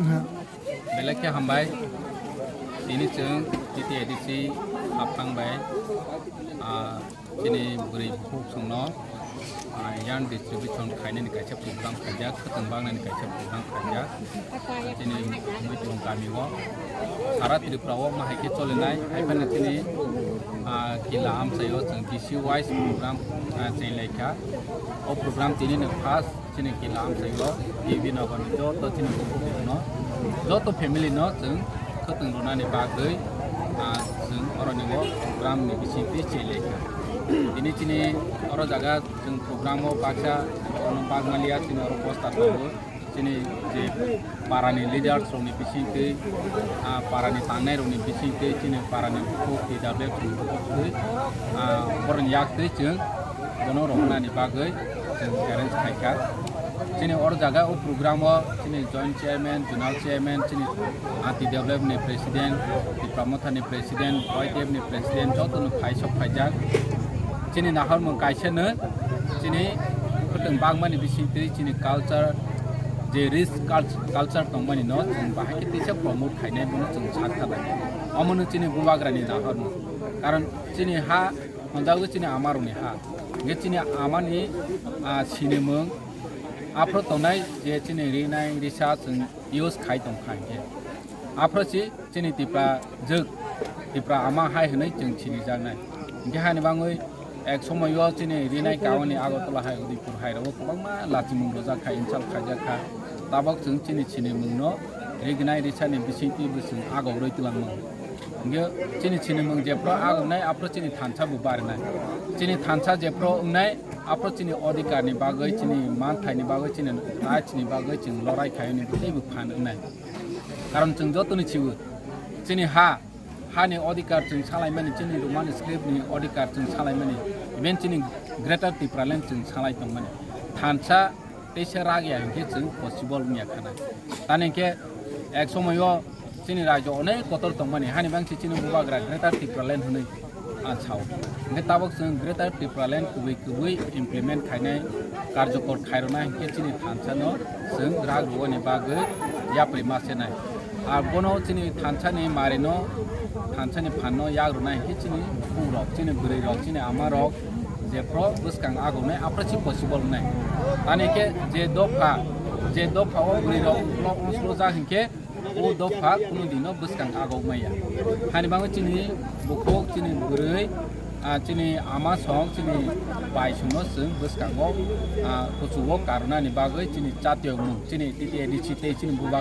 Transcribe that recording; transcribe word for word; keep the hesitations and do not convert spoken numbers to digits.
Belai khe hambai. Tini chwng T T A D C haphang bai, ah, chini bwrwi bukhuk chwngno, ah, yarn distribution khainani kaisa program khaijak, khwtwng baknani kaisa program khaijak. Chini Muitrong kamio, sara Tripura o ma hai khe cholinai, hai phano chini, ah, kila amchaio chwng D C wise program, ah, chenglai kha. O program tini no first chini kila amchaio, T V nogor ni joto chini bukhuk no, joto family no chwng khwtwng rwnani bagwi, ah, chwng oroni o program ni bisingtwi chenglai kha. Tini chini oro jaga chwng program o baksa, oro bagmaliya chini oro poster tongo. Chini je parani leaders rokni bisingtwi, ah, parani tangnairokni bisingtwi, chini parani bukhuk T W F rokni bukhuk twi, ah, borokni yaktwi chwng bono rohornani bagwi chwng arrange khaikha. Chini oro jaga o program o chini joint chairman, zonal chairman, chini, ah, T W F ni president, Tipra Motha ni president, Y T F ni president, jotono phai sok phaijak. Chini nahormung kaisa no, chini khwtwng bakmani bisingtwi chini culture, je rich cult-, culture tongmani no chwng bahai khe teisa promote khainai bono chwng sak kha bai. Omo no chini bubagrani nahormung. Karon chini ha honjago chini amarokni ha. Hwnkhe chini amani, ah, sinimung aphro tongnai je chini rinai risa chwng use khai tong kha hwnkhe. Aphro si chini Tipra jwk, Tipra ama hai hwnwi chwng sinijaknai. Hwnkhe hani bangwi ek somoio chini rinai kauni Agartala hai Udaipur hai rogo kwbangma lachimung rwjak kha, insult khaijak kha. Tabok chwng chini sinimungno rignai risani bisingtwi bo chwng agorwi twlangmung. Hwnkhe chini sinimung jephru agornai aphru chini thansa bo barinai. Chini thansa jephru wngnai aphru chini odhikarni bagwi, chini manthaini bagwi, chini rights ni bagwi chwng lorai khaiyoni teibo phan wngnai. Karon chwng jotoni chibo chini ha, hani odhikar chwng salaimani, chini Roman script ni odhikar chwng salaimani, even chini Greater Tipraland chwng salai tongmani. Thansa teisa rak ya hinkhe chwng possible wngya khana. Tani hinkhe ek somoio chini rajyo onek kotor tongmani, hani bangsi chini bubagra Greater Tipraland hwnwi, ah, sao. Hinkhe tabok chwng Greater Tipraland kubui kubui implement khainai, karjokor khairoknai hinkhe chini thansano chwng rak rwani bagwi yapri ma chenai. Ar bono chini thansani marino, thansani phanno yak rwnai hinkhe chini bukhuk rok, chini bwrwi rok, chini ama rok jephru bwskang agoknai aphru si possible wngnai. Tani khe je dopha, je dopha o bwrwi rok ulo unslo jak hinkhe o dopha kunu dino bwskang agok maya. Hani bangwi chini bukhuk, chini bwrwi, ah, chini ama song, chini bai songno chwng bwskango, ah, kuchugo karwnani bagwi chini chatiyokmung, chini T T A D C tei chini bubagra